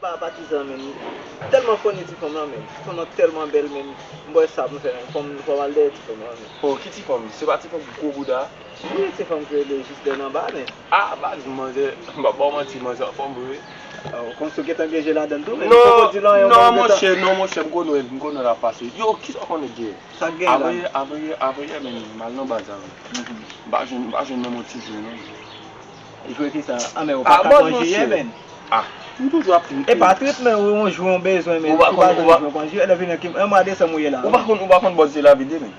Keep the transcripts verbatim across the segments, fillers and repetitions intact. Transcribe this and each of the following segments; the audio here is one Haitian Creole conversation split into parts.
Pa patizan, men. Tèlman funny ti fanm lan, men. Ti fanm lan tèlman bèl, men. M wè sa pou m fè, men. Fò m, fò m al dèyè ti fanm lan, men. Oh, ki ti fanm? Se pa ti fanm gwo bouda? Wi, ti fanm ki rele jis dèyè anba, men. Ah, baz, manzè, m pa ba w manti, manzè anfòm vre. Oh, kòmsi w gentan gen je ladann tou, men. Non, non, monchè, non, monchè, m konnen, m konnen l ap pase. Yo, kisa w konnen gen? Sa k gen la? Avanyè, avanyè, avanyè, men, m al nan baz avè. M pa jwenn, m pa jwenn menm yon ti jwe, non. Jwe kisa? Ah, men ou pa ka pran jiyè, men. Ah, m toujou ap trip. E pa trip, men ou yon jwe, yon bezwen, men. Ou pa konn, ou pa konn jwe, pran jiyè, lè vini ki, yon mwa desanm ou ye la. Ou pa konn, ou pa konn bòs de la vide, men.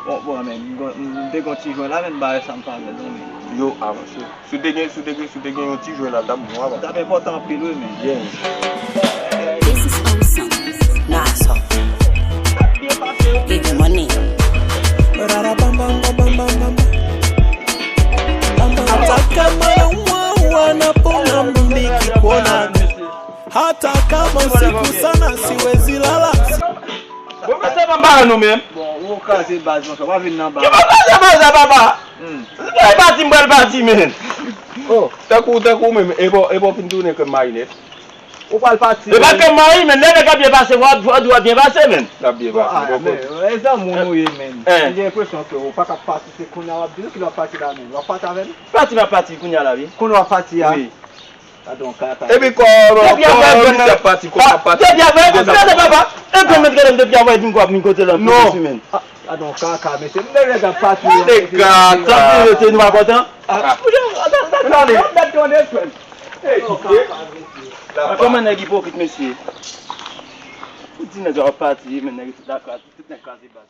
Bon, bon, men, m gon, m te gon ti jwe la, men, bagay sa m pa vle, non, men. Yo, avanse. Si w te gen, si w te gen, si w te gen yon ti jwe la, l t ap bon, avanse. L t ap enpòtan anpil, wi, men. Yeah. This is awesome. Nice. Big money. Hata kama nawawa napona mdiki kuona. Hata kama usiku sana siwezi lala. Bon, men sa pa ba nou menm. Bon, ou kraze baz, monchè, w pa vin nan baz. Yo pa kraze baz la, papa. Hmm. Si m pral pati, m pral pati, men. Oh. Tankou, tankou menm, e bon, e bon fin tounen krèm marinèt. Ou pral pati. E pa ke mari, men lè nèg ap byen pase, w ap, w ap di w ap byen pase, men. L ap byen pase, ah, bon, men, e zanmi w nou ye, men. Hein. M gen enpresyon ke ou pa ka pati, se kounye a w ap di nou ki lè w ap pati la, men. W ap pati avè n? Pati, m ap pati kounye a la, wi. Kounye w ap pati a? Wi. Gade yon kaka. Epi kò, depi kò, avè misye ap pati, kò ap pati. Depi avè, gade papa. E granmèt gade m depi avè di m k ap vin kote l an plis, men. Ah, gade yon kaka, mesye. M deja ap pati. Gade kaka. Sa vle di nou pa kontan? Ah, ah. Gade, gade, gade, frè m. Hey, kòman nèg ipokrit, mesye? Ou di nèg ap pati, men nèg tout la kraze, tout nèg kraze baz.